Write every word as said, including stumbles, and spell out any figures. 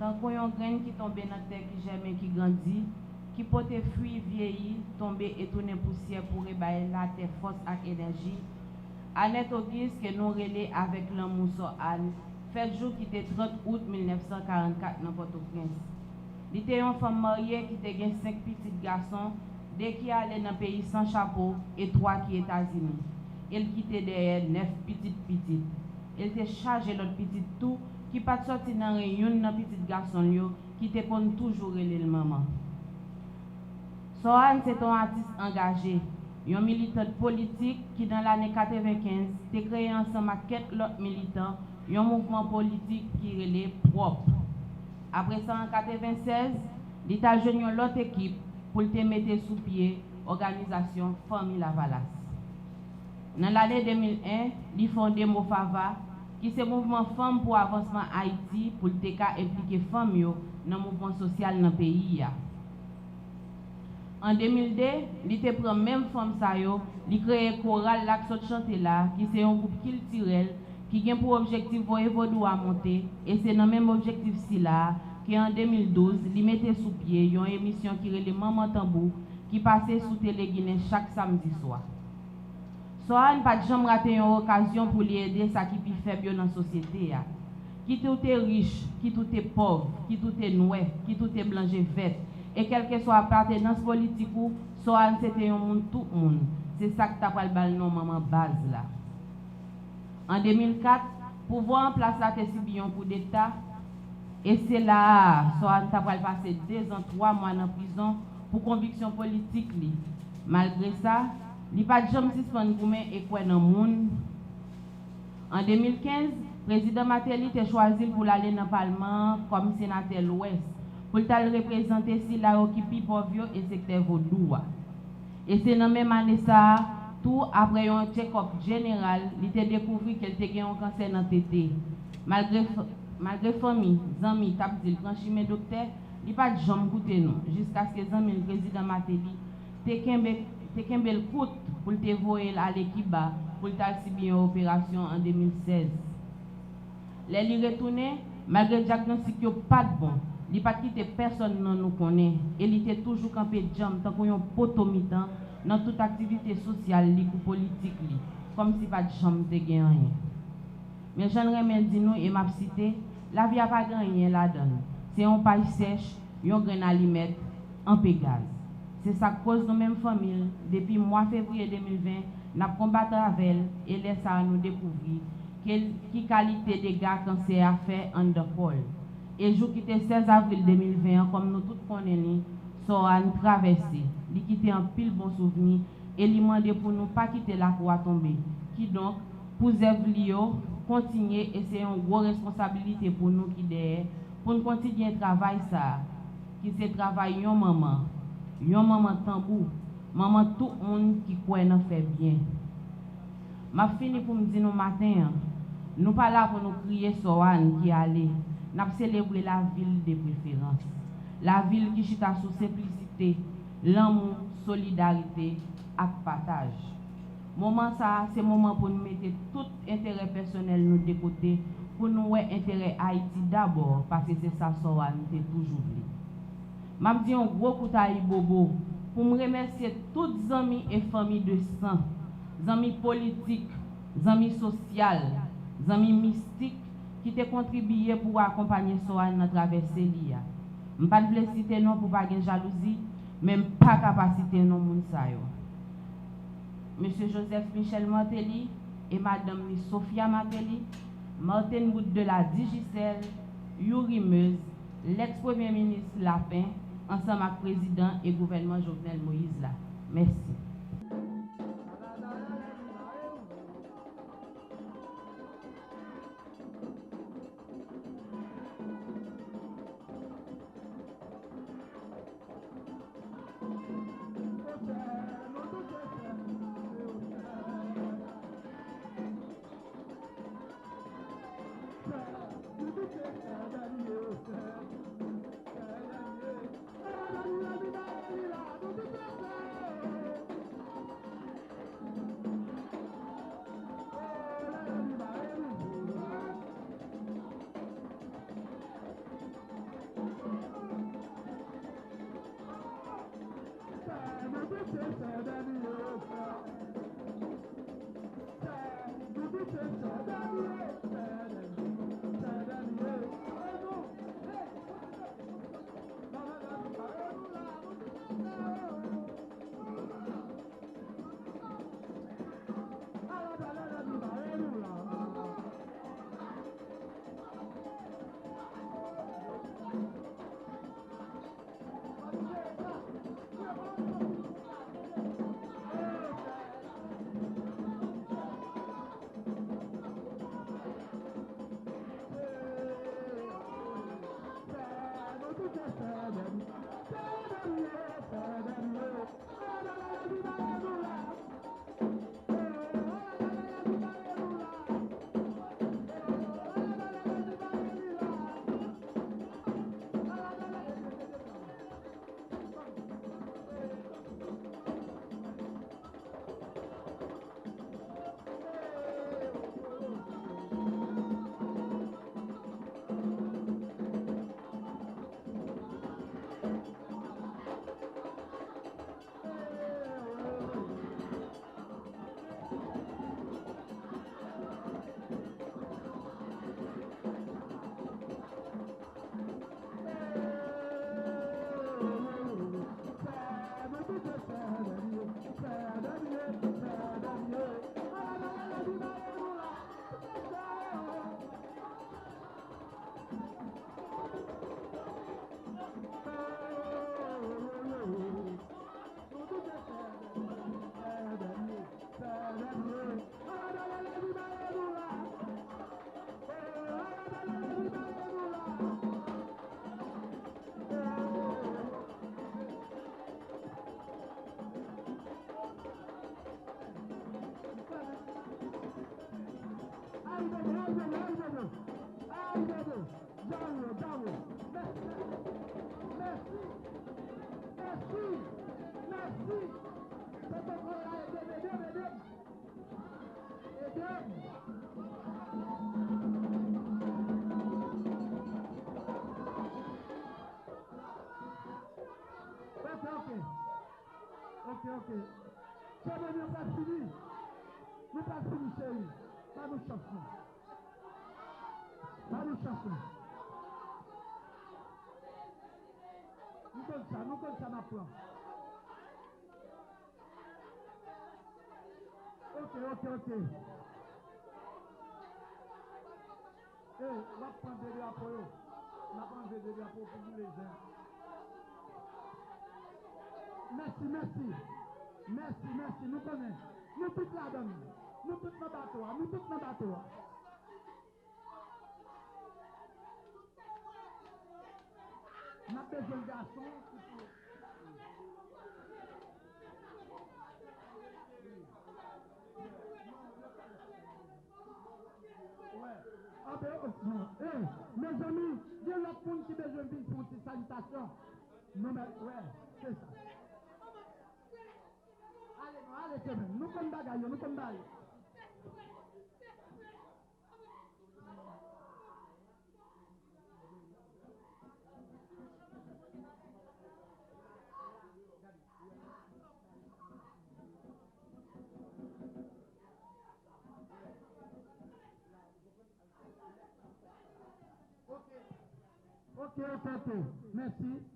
Tankou yon grenn ki tonbe nan tè, ki jèmen, ki grandi, ki pote fwi, vyeyi, tonbe e tounen pousyè pou rebay latè fòs ak enèji, Annette Auguste, ke nou rele avèk lanmou Sò Ann, fèt jou ki te trant out mil nèf san karannkat nan Pòtoprens. Li te yon fanm marye ki te gen senk pitit gason, de ki ale nan peyi san chapo e twa ki Etazini. E l kite dèyè nèf pitit pitit. E l te chaje lòt pitit tou ki pa t sòti nan ren youn nan pitit gason l yo ki te konn toujou rele l manman. Sò Ann se te yon atis angaje, yon militant politik ki nan lane katrevenkenz te kreye ansanm ak kèk lòt militan yon mouvman politik ki rele pwòp. Apre sa, an katrevensèz, li t al jwenn yon lòt ekip pou l te mete sou pye òganizasyon Fanmi Lavalas. Nan lane de mil en, li fonde Mofava, ki se Mouvman Fanm pou Avansman Ayiti, pou l te ka enplike fanm yo nan mouvman sosyal nan peyi a. An de mil de, li te pran menm fanm sa yo, li kreye koral Laksot Chante La, ki se yon gwoup kiltirèl ki gen pou objektif voye vodou a monte, e se nan menm objektif sila a ke an de mil douz, li mete sou pye yon emisyon ki rele Manman Tanbou, ki pase sou Tele Ginen chak samdi swa. Sò Ann pa t janm rate yon okazyon pou li ede sa ki pi fèb yo nan sosyete a. Kit ou te rich, kit ou te pòv, kit ou te nwè, kit ou te blan je vèt, e kèlkeswa apartenans politik ou, Sohane se te yon moun tout moun, se sa k ta pral ba l non manman baz la. An de mil kat, pouvwa an plas la te sibi yon koudeta, e se la a Sohane ta pral pase dezan twa mwa nan prizon pou konviksyon politik li. Malgre sa, li pa t janm sispann goumen e kwè nan moun. An de mil kenz, Prezidan Martelly te chwazi l pou l ale nan palman an kòm senatè Lwès, pou l t al reprezante sila yo ki pi pòv yo e sektè vodou a. E se nan menm ane sa a tou, apre yon tchekòp jeneral, li te dekouvri ke l te gen yon kansè nan tete. Malgre, malgre fanmi, zanmi t ap di l pran chimen doktè, li pa t janm koute non, jiskaske zanmi l, Prezidan Martelly, te kenbe, te kenbe l kout pou l te voye l ale Kiba pou l t al sibi yon operasyon an de mil sèz. Lè li retounen, malgre dyagnostik yo pa t bon, li pa t kite pèsonn nan nou konnen e li te toujou kanpe djanm tankou yon poto mitan nan tout aktivite sosyal li kou politik li, kòmsi pa t janm te gen anyen. Men jan l renmen di nou, e m ap site, lavi a pa gen anyen ladan l, se yon pay sèch, yon grenn alimèt, anpe gaz. Se sa k koz nou menm fanmi l, depi mwa fevriye de mil ven, n ap konbat avè l, e lè sa a nou dekouvri ke l, ki kalite dega kansè a fè anndan kò l. E jou ki te sèz avril de mil ven an, kòm nou tout konnen li, Sohane travèse. Li kite anpil bon souvni e li mande pou nou pa kite lakou a tonbe. Kidonk, pou zèv li yo kontinye e se yon gwo responsabilite pou nou ki dèyè, pou n kontinye travay sa a, ki se travay yon manman, yon manman tanbou, manman tout moun ki kwè nan fè byen. M ap fini pou m di nou maten an, nou pa la pou nou kriye Sohane ki ale, n ap selebre lavi l de preferans. Lavi l ki chita sou senplisite, lanmou, solidarite ak pataj. Moman sa a, se moman pou n mete tout enterè pèsonèl nou de kote, pou nou wè enterè Ayiti dabò, paske se sa Sohane te toujou vle. M ap di yon gwo kout ayibobo pou m remèsye tout zanmi e fanmi de san, zanmi politik, zanmi sosyal, zanmi mistik ki te kontribiye pou akonpanye Sohane nan travèse li a. M pa t vle site non pou pa gen jalouzi, men m pa ka pa site non moun sa yo. Mesye Joseph Michel Martelly e madanm li Sophia Martelly, Martin Bout de la Digicel, Youri Meuse, lèks premye minis Lapin, ansanm ak prezidan e gouvènman Jovenel Moïse la. Mèsi. Seremoni an pral fini. Nou pral fini, cheri. Ba nou chans nou. Ba nou chans nou. Nou konn sa, nou konn sa n ap pran. Ok, ok, ok. E, w ap pran de drapo yo. N ap anlve de drapo pou boule zen. Mèsi, mèsi. Mèsi, mèsi. Nou konnen. Nou tout ladan l. Nou tout nan bato a. Nou tout nan bato a. N ap bezwen gason ki pou. Wè. Anben, oh, non. Eh, mezanmi, gen lòt moun ki bezwen vin fè yon ti salitasyon. Nou mèt, wè, se sa. Ale, non, ale, Kevin. Nou konn bagay yo, nou konn bagay yo. Ok, ok, ok, ok. Mèsi.